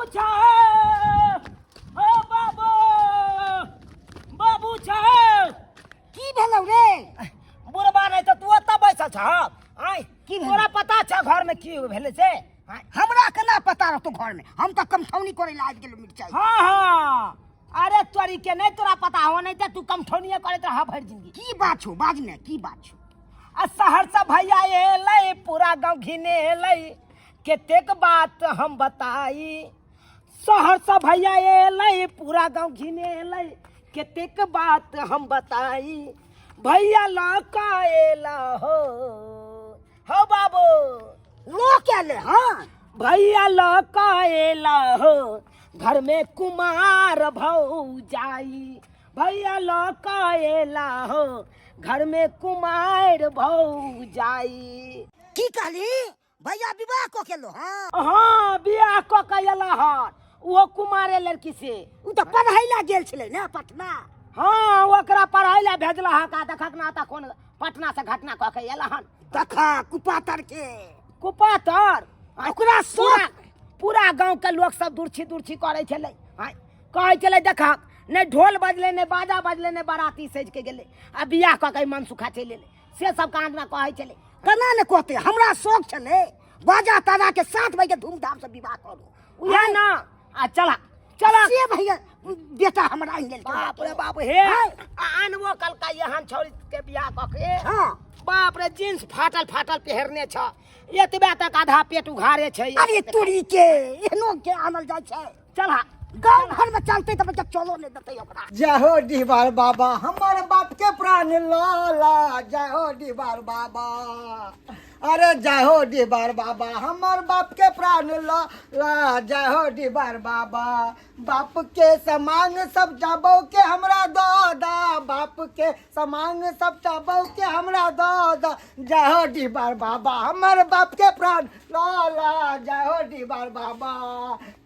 साहब, ओ बाबू, बाबू साहब। की भेलौ रे? बुढ़बा नहि तऽ तू ओतऽ बैसल छह। आँय, की भेलै? तोरा पता छह घर में की भेलै से? आँय? हमरा केना पता रहतो घर में, हम तऽ कमठौनी करे ला आबि गेलौ मिरचाई। हाँ हाँ, अरे तोरी के नहीं तोरा पता हो, नहीं तऽ तू कमठौनिये करैत रह भरि जिंदगी। की बात छौ, बाज ने, की बात छौ? आ सहरसा भैया एलै, पूरा गाँव घिने एलै, कतेक बात हम बताई। सहरसा भैया एलै, पूरा गाँव घिने एलै, कतेक बात हम बताई। भैया लऽ कऽ एला हो, हो बाबू। लो के ले? हाँ। भैया लऽ कऽ एला हो, घर में कुमार भौ जाई। भैया लऽ कऽ एला हो, घर में कुमार भौ जाई। की कहली, भैया विवाह कऽ के लो? हाँ। हाँ, बियाह कऽ के एला हन, ओहो कुमारे लड़की से। उ तऽ पढ़ै ला गेल छलै ने पटना? हाँ, ओकरा पढ़ाई ला भेजला हन। का देखक ना तऽ कोन पटना से घटना कऽ के एला हन। देखा कुपातर के। कुपातर। ओकरा पूरा पूरा गांव के लोग सब दुर्छी दुर्छी करै छलै। आँय, कहै छलै देखक नहि ढोल बजलै, नहि बाजा बजलै, नहि बाराती सजि के गेलै, आ बियाह कऽ के मन सुखा चलि एलै, से सब कहाँ कहै छलै। केना ने कहते, हमरा शौक छलै बाजा ताजा के साथ बजे धूमधाम से विवाह करू। उएह ना, आ चला चला। से भैया बेटा हमरा आनि लेलकै। बाप रे बाप, हे आ आनबो कलका एहन छौड़ी के बियाह कऽ के। हाँ। बाप रे, जींस फाटल फाटल पहिरने छ, एतबे तक आधा पेट उघारे छै। अरे तोरी के, एहनो के आनल जाइ छै? चला। गाँव घर में चलते तऽ बच्चा चलो नहीं देते ओकरा। जय हो डिहबार बाबा, हमर बाप के प्राण लाला। जय हो डिहबार बाबा, अरे जय हो डिहबार बाबा, हमर बाप के प्राण लाला। जय हो डिहबार बाबा, बाप के समांग सब जाबो के हमरा दादा, बाप के समांग सब जाबो के हमरा दादा। जय हो डिहबार बाबा, हमर बाप के प्राण लाला। जय हो डिहबार बाबा,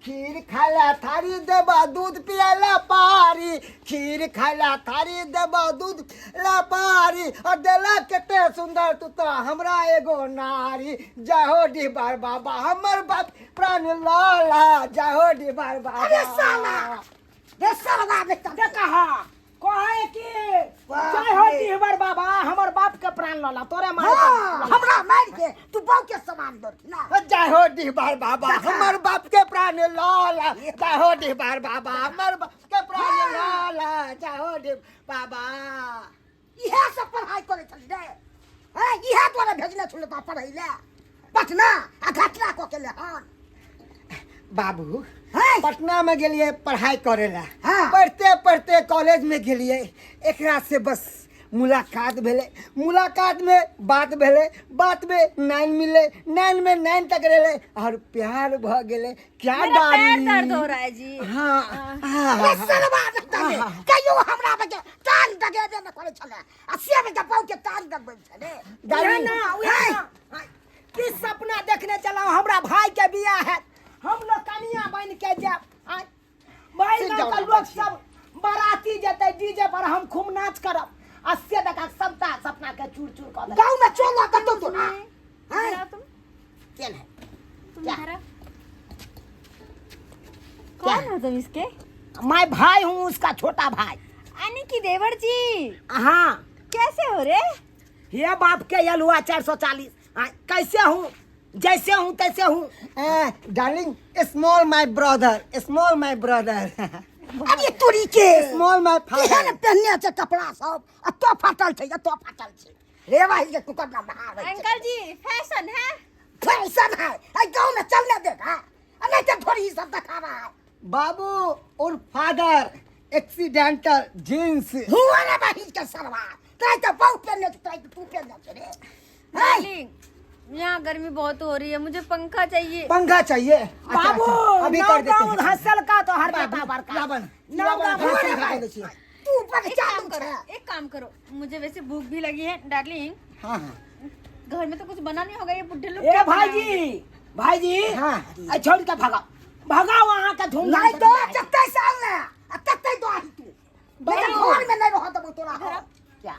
खीर खाला थारी देबा, दूध पियाला पारी। खीर खाला थारी देबा, दूध ला पारी, और देला कते सुंदर तू तो हमरा एगो नारी। जय हो डिहबार बाबा, हमर बाप प्राण लाला। जय हो डिहबार बाबा। अरे साला रे साला बेटा। देखा, कहे कि बाप जय हो रे। डिहबर बाबा, हमर बाप के प्राण लला, तोरे मारे। हाँ, हमरा मार के तू बाप के समान दो ना। जय हो डिहबार बाबा, देखा। हमर बाप के प्राण लाला। जय हो डिहबार बाबा, हमर बाप के प्राण लाला। जय हो डिह बाबा। इहे सब पढ़ाई करे छली रे हैं, इहे द्वारा भेजने छलै तो पढ़ै ले पटना, आ घटना कऽ के ले हन। बाबू हैं? पटना में गेलिए पढ़ाई करे ला। हाँ। पढ़ते पढ़ते कॉलेज में गेलिए, एकरा से बस मुलाकात भेलै, मुलाकात में बात भेलै, बात में नाइन मिले, नाइन में नाइन तक रहलै और प्यार भ गेलै। क्या मेरा पैर डार्लिंग? दर्द हो रहा है जी। हाँ हाँ। रे सरवा बेटा रे, कहियो हमरा बजे टांग दगेबे न करै छलै, आ से बेटा बाउ के टांग दगबै छलै। उएह ना, उएह ना। की सपना देखने चला, हमरा भाई के बियाह है, हम लोग कनिया बन के जाब। आँय, भाई ठीक गाँव जाओ का ना, लोग बच्ची। सब बाराती जेतै, डीजे पर हम खूब नाच करब, आ से देखा सबटा सपना के चूर चूर कऽ देलक। गाँव में चलो कतौ तो ना। इधर आओ तुम। केन है? तुम क्या? इधर आओ। कौन हो तुम इसके? मैं भाई हूँ उसका, छोटा भाई। यानी कि देवर जी? हाँ। कैसे हो रे? ये बाप के यलुआ 440। हाँ, कैसे हूँ? जैसे हूँ तैसे हूँ। Darling, small my brother, small my brother. अरे तोरी के, स्मॉल my केहन फादर। पहिने छै कपड़ा सब, एतो फाटल छै, एतो फाटल छै रे भाई के कुकर ना बहाबै छै। अंकल जी, फैशन है। फैशन है, एहि गाँव में चलने देगा, आ नहीं तो थोड़ी ई सब देखा रहा है। बाबू और फादर एक्सीडेंटल जींस। हुआ रे भाई के सरवा, तोरा तो बहुत पहनने छै, तोरा तो तू पहनने छै रे। हैं? डार्लिंग, यहाँ गर्मी बहुत हो रही है, मुझे पंखा चाहिए। पंखा चाहिए? अच्छा, बाबू अच्छा, अभी कर देते नौ हैं। हंसल का तो हर बाबू, बेटा बड़का। लाबन, नौ लाबन, गाँव हंसल हंसल खा का। लै छियै। तू बड़ एक चालू काम करो, छै। एक काम करो, मुझे वैसे भूख भी लगी है डार्लिंग। हाँ हाँ। घर में तो कुछ बना नहीं होगा, ये बुढ़े लोग ए क्या भाईजी, बनाएंगे? भाईजी। हाँ। ए, छोड़ के भगाओ, भगाओ वहाँ का धूम। नहीं तो जत्ते साल ने आ तत्ते दही तू बाबू। बेटा घर में नहीं रह देबो तोरा हम। क्या?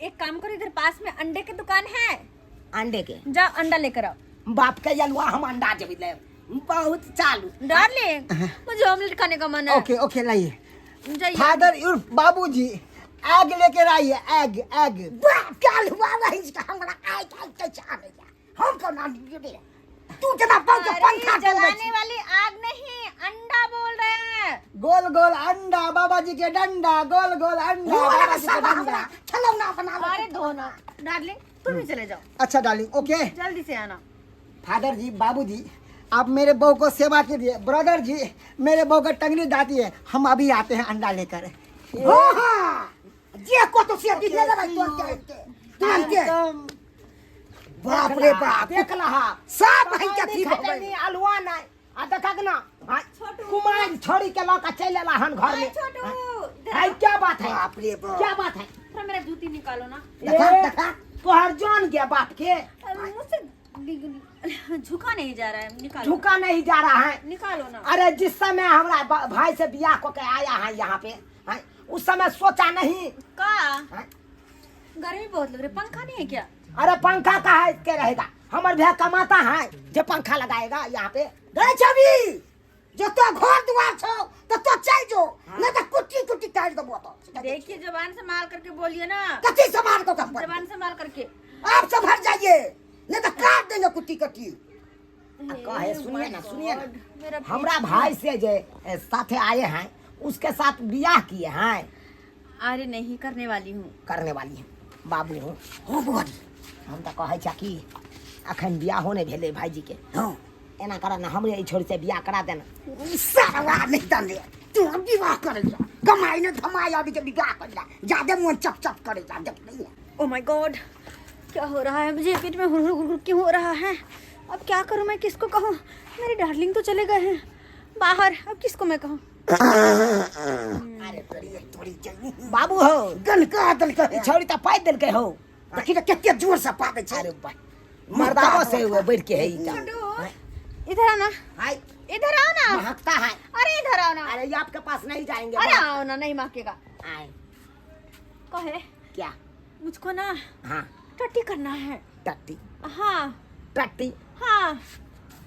एक काम करो, इधर पास में अंडे की दुकान है। अंडे के? जाओ अंडा लेकर आओ। बाप के यलुआ, हम अंडा जबी ले बहुत चालू। डार्लिंग, मुझे ऑमलेट खाने का मन है। ओके ओके, लाइए। जाइए। फादर उर्फ बाबूजी, एग लेकर आइए, एग एग। बाप काल हुआ रही इसका हमरा आइ काल्हि कैसे आनैया हम कोना रे तू जना पंख अरे, पंखा जलाने डोलबै वाली आग नहीं, अंडा बोल रहे हैं। गोल गोल अंडा, बाबा जी के डंडा, गोल गोल अंडा, बाबा जी के डंडा। हमरा खेलौना बना लो। अरे धोना। डार्लिंग, तुम ही चले जाओ। अच्छा डार्लिंग, ओके। जल्दी से आना। फादर जी, बाबूजी, आप मेरे बहू को सेवा कीजिए। ब्रदर जी, मेरे बहू का टंगनी दाती है। हम अभी आते हैं अंडा लेकर। हाँ हाँ, जे को तो से दिने लेबै तुरंते तुरंते। एकदम। बाप रे बाप, देख लहा। सब भाई के अथी भऽ गेलै। अलुआ नहीं आ देखक ना। हाँ, छोटू। कुमार छोड़ी के लऽ के चलि एला हन घर में। छोटू, इधर है क्या बात है? बाप रे बाप। क्या बात है? थोड़ा मेरा जूती निकालो ना। देखा ए, देखा। तोहर जान गया बाप के। अरे, मुझसे झुका नहीं जा रहा है, निकालो। झुका नहीं जा रहा है। निकालो ना। अरे जिस समय हमरा भाई से बियाह को के आया है यहाँ पे, हैं, उस समय सोचा नहीं। का? हैं? गर्मी बहुत लग रही है, पंखा नहीं है क्या? अरे पंखा का है के रहेगा? हमर भैया कमाता है जो पंखा लगाएगा यहाँ पे। गए छवि जो तो घर दुआर छौ तो तो चल जो, नहीं तो कुट्टी कुट्टी काट देबो तो। देखिए, जबान से मार करके बोलिए ना। कथी से मार को कम? जबान से मार करके। आप संभर जाइए, नहीं तो काट देंगे कुट्टी कट्टी। आ कहे, सुनिए ना, सुनिए ना। मेरा हमरा भाई से जे साथे आए हैं, उसके साथ बियाह किए हैं? अरे नहीं, करने वाली हूँ। करने वाली हैं। बाबू हूँ। हो बुआ जी। हम तऽ कहै छा कि अखन बियाहो नहि भेलै भाईजी के। हाँ। एना कर ना, हमरे ई छोड़ी से बियाह करा देना। सारा नहीं दने तू विवाह करे जा, कमाई ने धमाई अभी के विवाह कर जा, ज्यादा मन चप चप करे जा देख नहीं है। ओ my God, क्या हो रहा है? मुझे पेट में हुरहुर हुरहुर क्यों हो रहा है? अब क्या करूं मैं, किसको कहूं? मेरे डार्लिंग तो चले गए हैं बाहर, अब किसको मैं कहूं? अरे तोरी तोरी जई। बाबू हो। गनका दलका। ई छोड़ी तऽ पाइ देलकै हो। देखी तऽ कते जोर से पाबै छै। अरे बा, मर्दाबो से हुए बढ़ के है ई तऽ। छोटू, इधर आओ ना। हाय। इधर आओ ना। महकता है। अरे इधर आओ ना। अरे ये आपके पास नहीं जाएंगे। अरे आओ ना, नहीं महकेगा। आए। कहे। क्या? मुझको ना हाँ। टट्टी करना है। टट्टी? हाँ। टट्टी? हाँ।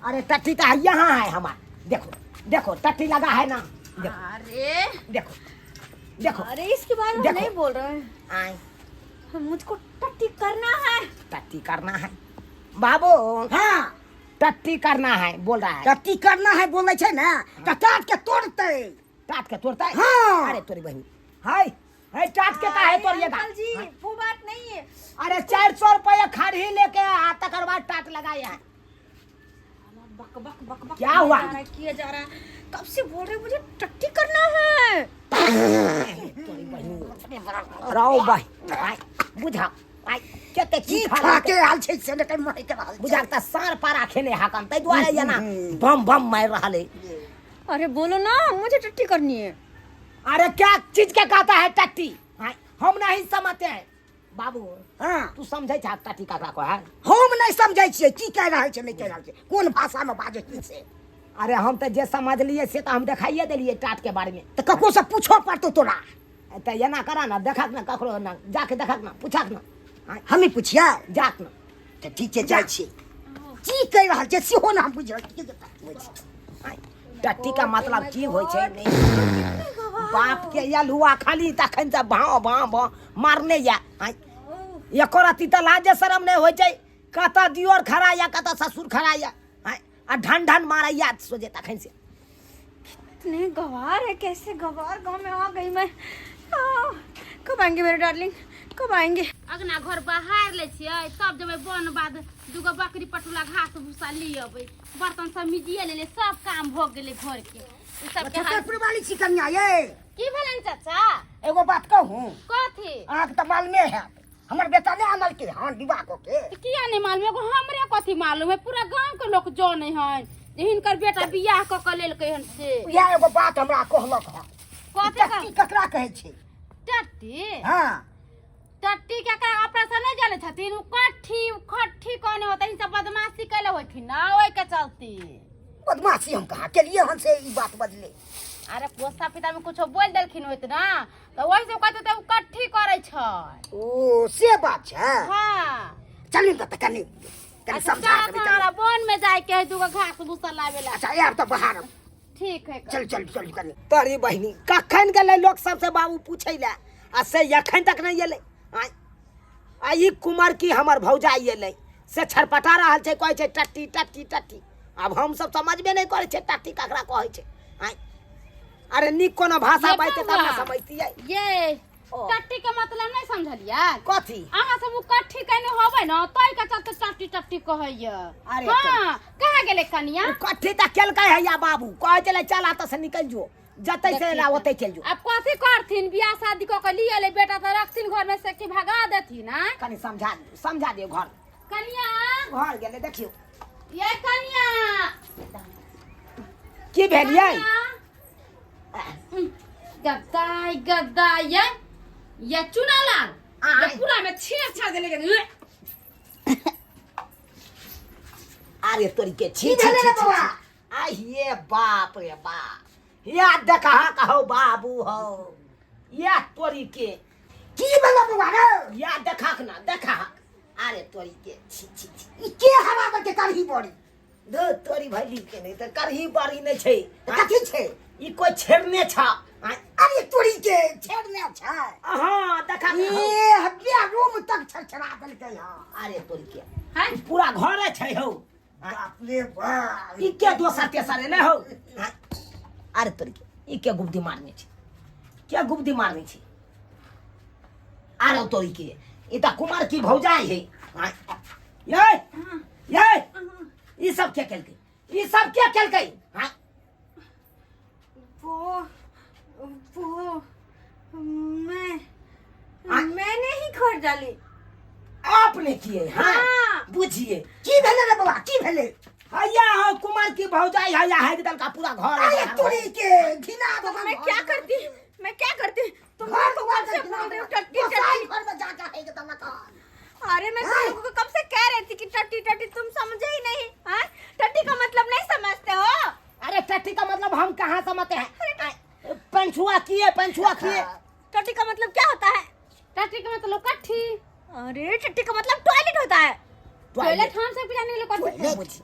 अरे टट्टी तो यहाँ है हमारा, देखो देखो, टट्टी लगा है ना, देखो। अरे देखो देखो। अरे इसके बारे में देखो। नहीं बोल रहे हैं। आए। मुझको टट्टी करना है। टट्टी करना है बाबू? हाँ। टट्टी करना है बोल रहा है। टट्टी करना है बोले छै ना तऽ टाट के तोड़तै। टाट के तोड़ता है? हाँ। अरे तोरी बहन, हाय हाय, टाट के काहे अरे तोड़िएगा? अंकल जी, वो बात नहीं है। अरे 400 रुपया खड़ी लेके आ, तकर बाद टाट लगाए हैं। बक बक बक बक। क्या हुआ? किया जा रहा है, किया जा रहा है, कब से बोल रहे हो मुझे टट्टी करना है। तोरी बहन राव भाई, हाय बुझा, हाय कते की की खा खा के आयल छै से नहि महक रहल छै। बुझा त सार पारा खेने हाकन, तै दुआरे एना बम बम मारि रहल है। अरे बोलो ना, मुझे टट्टी करनी है। अरे क्या चीज के कहता है टट्टी? हाँ, हम नहीं समझते हैं बाबू। हाँ। तू समझै छा टट्टी ककरा को है? हम नहि समझै छियै की कहि रहल छै, नहि कहि रहल छै, कोन भाषा मे बाजै छै से। अरे हम तऽ जे समझलियै से तऽ हम देखाइए देलियै टाट के बारे में। तऽ ककरो से पूछो पड़तौ तोरा। तऽ एना करा ना, देखक ना, ककरो ना जाके देखक ना, पूछक ना। हाँ, हमी पुछियै? जाक ना। तऽ ठीक छै, जाइ छियै। की कहि रहल छै सेहो ने हम बुझि रहल छियै। हाँ, टट्टी का मतलब की होइ छै? नहि बाप के आयल हुआ खाली तखन से भाव भाव भाव मारने या। हाँ, एको रत्ती तऽ लाजे शरम नहि होइ छै। कतऽ दियोर खड़ा या, कतऽ ससुर खड़ा या, हाँ, आ ढन ढन मारैया सोझे तखन से। इतने गवार है, कैसे गवार गांव में आ गई मैं। कब आएंगे मेरे डार्लिंग, कब आएंगे? अगना घर बहार लै छियै, तब जेबै बन बाद, दूगो बकरी पटुला घास भूसा ली अबै, बर्तन सब मिजिए लेले, सब काम भऽ गेलै घर के। ई सबके हाल। छतरपुर वाली छी कन्या ये। की भेलनि चाचा? एगो बात कहूँ? कथी? अहाँके तऽ मालूमे हैत, हमर बेटा नहि आनलकै हन विवाह कऽ के। तऽ किया नहि मालूम? एगो हमरे कथी मालूम है, पूरा गांव के लोक जानै हन जे हिनकर बेटा बियाह कऽ के लेलकै हन से। इएह एगो बात हमरा कहलक हन। कथी? टट्टी ककरा कहै छै? टट्टी? हाँ। टट्टी के अपना से नहि जानै छथिन। उ कट्ठी उ खट्ठी कहने होतै, सब बदमाशी कैले होथिन ना, ओहि के चलते। बदमाशी हम कहाँ केलिए हन से ई बात बजले? अरे पोसा पिता में कुछो बोल देलखिन होइत ना, तऽ ओहि से कहते तऽ उ कट्ठी करै छै। ओ से बात छै। हाँ। चलू ने तऽ कनि कनी अच्छा समझा चल देबै हमरा चल। वन में जाए के है दूगो घास भूसा लावे ला। अच्छा आयब तऽ बहारब। ठीक है। चल चल चल कनी। तोरी बहिनी कखन गेलै लोक सबसे बाबू पूछै लए आ से एखन तक नहि एलै। आँय आ ई कुमार की हमर भौजाई एलै से छरपटा रहल छै, कहै छै टट्टी टट्टी टट्टी। आब हम सब समझबे नहि करै छै टट्टी ककरा कहै छै। आँय अरे नीक कोनो भाषा ये बाजतै तब ने बौआ। समझतियै। ये ओ। टट्टी के मतलब नहीं समझलियै? कथी? अहाँ सब उ कट्ठी केने होबै न तै के चलते टट्टी टट्टी कहैया। अरे हाँ, कहाँ गेलै कनिया? उ कट्ठी तऽ केलकै हैया बाबू, कहै छलै चल एतऽ से निकलि जो, जतै से एला ओतै चलि जो। आब कथी करथिन, बियाह शादी कऽ के लिए एलै बेटा तऽ रखथिन घर में से कि भगा देथिन? आँय कनि समझा दियौ, समझा दियौ। घर कनिया घर गेलै देखियौ। ये कनिया की भेल यै? गद्दाई गद्दाई ये ये चुना लाल आय। ये पूरा में छेड़ छाड़ देले के। अरे तोरी के छी की छी भेलै रे छी, बौआ? छी। आहिए बाप रे बाप, या देखा कहो बाबू हो या तोरी के की भेलै बौआ रे? या देखाक ना देखाक। अरे तोरी के छी छी छी। ई के हरा के करही बड़ी? दो तोरी भैली के नहीं तऽ करही बड़ी नहीं छै। कथी छै? ई कोई छेड़ने छ। अरे तोरी के छेड़ने छै। हाँ देखा ई हड्डिया रूम तक छरछरा देलकै हँ। अरे तोरी के हैं? पूरा घरे छै हौ। बाप रे बाप, ई के दोसर तेसर ने हौ। अरे तोरी के ई के गुब्दी मारने छै, के गुब्दी मारने छै? अरे तोरी के ई तऽ कुमार की भौजाई है। ये ये ई सब के केलकै, ई सब के केलकै? हाँ वो मैं मैंने ही खोर डाली। आपने किए? हाँ, हाँ। बुझिए की भेलै रे बौआ, की भेलै? हैया हो कुमार की भौजाई हैया है दल का पूरा घर अरे है। तोरी के घिना तो दो। मैं क्या करती, मैं क्या करती? तुम घर लोग को दुआर कब से के घिना बोल रही हो दो। टट्टी गोसाई टट्टी। घर में जाके है के दलका। अरे मैं तुम लोगों को कब से कह रही थी कि टट्टी टट्टी, तुम समझे ही नहीं। हाँ टट्टी का मतलब नहीं समझते हो? अरे टट्टी का मतलब हम कहाँ समझते हैं? पंछुआ किए, पंछुआ किए। टट्टी का मतलब क्या होता है? टट्टी का मतलब कट्ठी। अरे टट्टी का मतलब टॉयलेट होता है। टॉयलेट हम सब जाने लोग कट्ठी।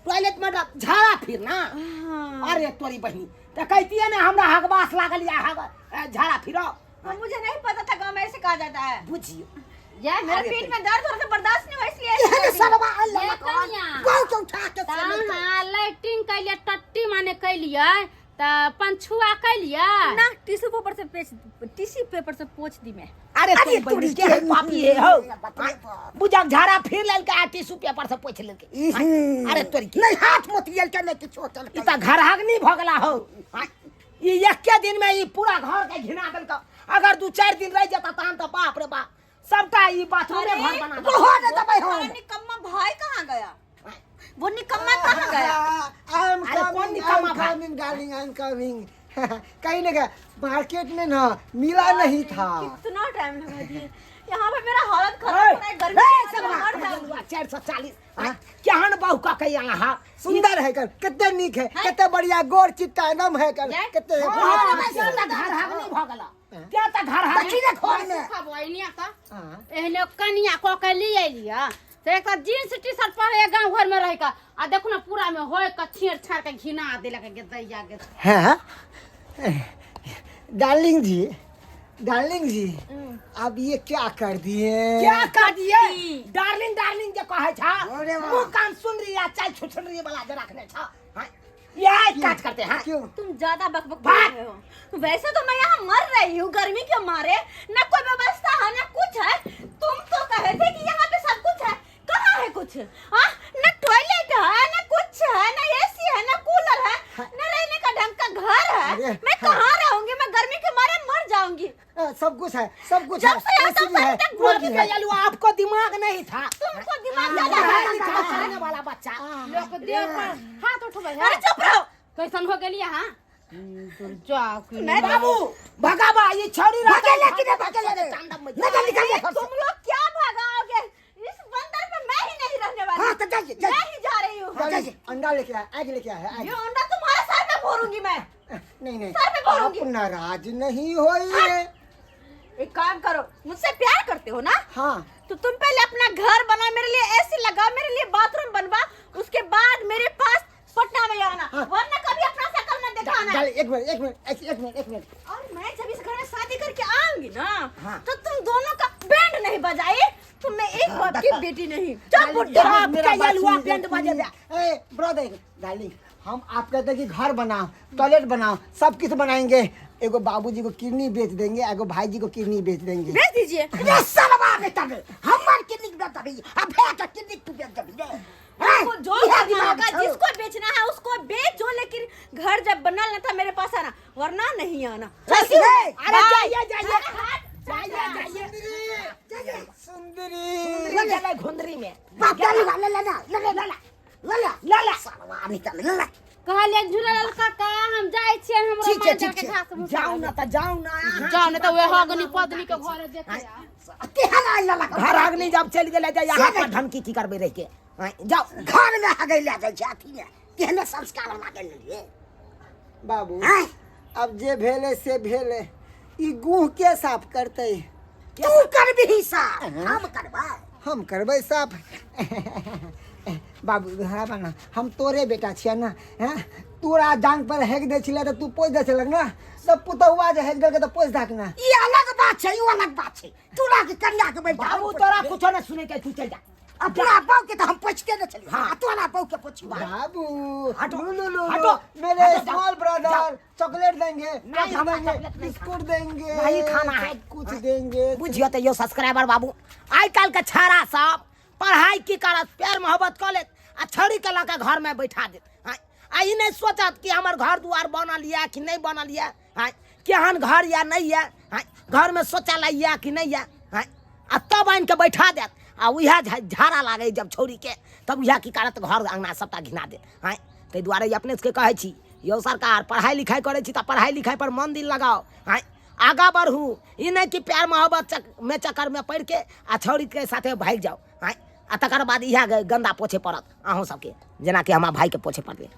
टॉयलेट मतलब झाड़ा फिरना। हाँ। अरे तोरी बहिनी तो कहती है ना हमरा हगबास लागल या हग झाड़ा फिरो। मुझे नहीं पता था गाँव में ऐसे कहा जाता है। बुझियो ये मेरा अरे पेट में दर्द हो रहा था, बर्दाश्त नहीं हुआ इसलिए ऐसे एहन कर दी। सरवा अल्लाह ये मकान कनिया। गाँव के उठा के से नहीं हाँ लैट्रिन कैलिए टट्टी माने कैलिए त पंछुआ कैलिए ना टिश्यू पेपर से पेच, टिश्यू पेपर से पोंछ दी मैं। अरे अरे तोरी बहिनी तोरी के के पापी है हो। बाप रे बाप। बुझक झाड़ा फिर लेलकै आ टिश्यू पेपर से पोछि लेलकै। अरे तोरी के नहीं हाथ मोतियल के नहीं किछो केलकै। ई त घर हगनी भऽ गेला हो। ई एके दिन में ई पूरा घर के घिना देलकै। अगर दू चारि दिन रहि जेता तहन तऽ बाप रे बाप सबटा ई बाथरूमे घर बना देलकै। रहो ने देबै हम। तुम्हारा निकम्मा भाई कहाँ गया? वो निकम्मा कहाँ गया? I am अरे कौन कमिंग, निकम्मा I am भाई? Coming darling, I am coming. कहीं ना गया, मार्केट में ना मिला नहीं था। कितना टाइम लगा दिए यहाँ पे, मेरा हालत खराब हो रहा है गर्मी ए, से मैं मर जाऊंगी। 440 केहन बहु कऽ के अहाँ सुंदर है कल, कितने नीक है, कितने बढ़िया गोर चिट्टा एकदम है कल, कितने हाँ, क्या तऽ घर हगनी भऽ गेला, क्या तऽ घर हगनी। देखी ने घर में खबो एनिया त हाँ। एहने कनिया कऽ के लिए एलियै से एक जींस टी शर्ट पहिरे गाँव घर में रह के आ देखू ना पूरा में होय के छेड़ छाड़ के घिना देलक गे दैया गे। हाँ डार्लिंग जी, डार्लिंग जी अब ये क्या कर दिए? क्या कर दिए? डार्लिंग डार्लिंग जे कहै छ अरे वाह। मुँह कान सुन रही आ चाल छुछुन रही वाला जे रखने छ। हाँ, यही काज करते हैं। क्यों? तुम ज्यादा बकबक बोल रहे हो। वैसे तो मैं यहाँ मर रही हूँ गर्मी के मारे, ना कोई व्यवस्था है ना कुछ है। तुम तो कहे थे कि यहाँ पे सब कुछ है, कहाँ है कुछ? हाँ ना टॉयलेट है ना कुछ है, ना एसी है ना कूलर है, ना रहने का ढंग का घर है। अरे, मैं हाँ। कहाँ रहूंगी? मैं गर्मी के मारे मर जाऊंगी। हाँ, सब कुछ है, सब कुछ है, जब से यहाँ एसी तब भी है, से तक कूलर भी है। चलू, आपको दिमाग नहीं था। तुमको दिमाग ज्यादा पढ़ाई है। लिखाई करने वाला बच्चा। लोग देह पर हाथ उठबै है। अरे चुप रहो। कैसन हो गेलियै अहाँ? जाओ कि मैं बाबू भगाबा ये छौड़ी रहता भगेले कि नहीं भगेले रे? तांडव में नहीं निकल अरे तुम लोग क्या भगाओगे? इस बंदर पे मैं ही नहीं रहने वाली। हाँ, तो जाइए, जाइए। मैं ही जा रही हूँ। डार्लिंग, अंडा लेके आया, एग लेके आया, एग। ये अंडा तुम्हारे सर पे फोड़ूंगी मैं। नहीं नहीं, सर पे आप फोड़ूंगी। नाराज नहीं होइए। एक काम करो, मुझसे प्यार करते हो ना? हाँ। तो तुम पे पहले अपना घर बना, मेरे लिए एसी लगा, मेरे लिए बाथरूम बनवा, उसके बाद मेरे पास पटना में आना, वरना कभी अपना शकल मत दिखाना। डाल, एक मिनट, एक मिनट, एक एक मिनट, एक मिनट। और मैं जब इस घर में शादी करके आऊंगी ना, हाँ। तो तुम दोनों का बैंड नहीं बजाए तो मैं एक बाप की बेटी नहीं। चल बुड्ढा। बाप मेरा के बात यलुआ सुनिए, बैंड बजे दे। ए ब्रदर डार्लिंग, हम आप कहते हैं कि घर बनाओ, टॉयलेट बनाओ, सब कुछ बनाएंगे। एगो बाबूजी को किडनी बेच देंगे, एगो भाई जी को किडनी बेच देंगे। भेज दीजिए। रे सालवा बेटा रे, हमर किडनी बेच देबी आ भैया के किडनी तू बेच देबी रे। हैं? आपको जो इहे करना दिमाग होगा, छौ। जिसको बेचना है उसको बेचो, लेकिन घर जब बनल ना था मेरे पास आना, वरना नहीं आना। चलती हूँ मैं। अरे बाय। जाइए जाइए अरे हाथ जाइए जाइए। सुंदरी। लग गेलै घुंदरी में। बाप ले ले ले ले ले ले ले ले ले ले सालवा निकल ले ले। कहलियै झूलालाल काका, हम जाइ छियै, हमरो ठीक छै, माल ठीक के छै। घास भूसा। जाउ ना तऽ जाउ ना अहाँ। जाउ ने तऽ वएह अग्नि पत्नी के घरे देखे आ। केहन आयल ललक घर अग्नि जब चलि गेलै तऽ यहाँ पर धमकी की करबै रहि के? आँय, जाउ। घर में हगै ले जाइ छै अथी में, केहने संस्कार हमरा देने रे। बाबू, आँय? अब जे भेलै से भेलै, ई गुह के साफ करतै? तू करबिही साफ? हम करबै? हम करबै साफ। बाबू हरा ना, हम तोरे बेटा छियै ना। हैं, तोरा जांग पर हेक दै छलै तऽ तू पोछि दै छलक ना, सब पुतहुआ जे हेक देलकै तऽ पोछि दहक ना। ई अलग बात छै, ई अलग बात छै। तोरा के कन्या के बैठा बाबू, तोरा कुछो नहि सुनै के, तू चलि जा। अपना बहू के तो हम पोछते न छलियै। हाँ, तोरा बहू के पोछबा। बाबू, हटो, लू लू लू, हटो, मेरे हटो, जाओ, स्मॉल ब्रदर, चॉकलेट देंगे, नहीं, टॉफी हमरा देंगे, चॉकलेट नहीं। बिस्कुट देंगे, नहीं खाना है। सब कुछ देंगे। बुझियो तऽ यौ सब्सक्राइबर बाबू, आइ काल्हि के छाड़ा सब पढ़ाई की करत, प्यार मोहब्बत कऽ लेत आ छौड़ी के लऽ कऽ घरमे बैठा देत। आँय, आ ई नहि सोचत कि हमर घर दुआर बनल यऽ कि नहि बनल यऽ, आँय, केहन घर यऽ नहि यऽ, आँय, घरमे शौचालय यऽ कि नहि यऽ, आँय, आ तब आनि कऽ बैठा देत। आ उएह झाड़ा लागै जब छौड़ीके, तब उएह की करत, घर अङ्गना सभटा घिना देत। आँय, ताहि दुआरे अपने सबके कहै छी यौ सरकार, पढ़ाइ लिखाइ करै छी तऽ पढ़ाइ लिखाइ पर मन दिल लगाउ, आँय, आगाँ बढ़ू। ई नहि कि प्यार मोहब्बत में चक्करमे पड़िके आ छौड़ीके साथे भागि जाउ। आँय, आ तकर बाद इएह गन्दा पोछे पड़त अहूँ सबके, जेनाकि हमरा भाइके पोछे पड़लै।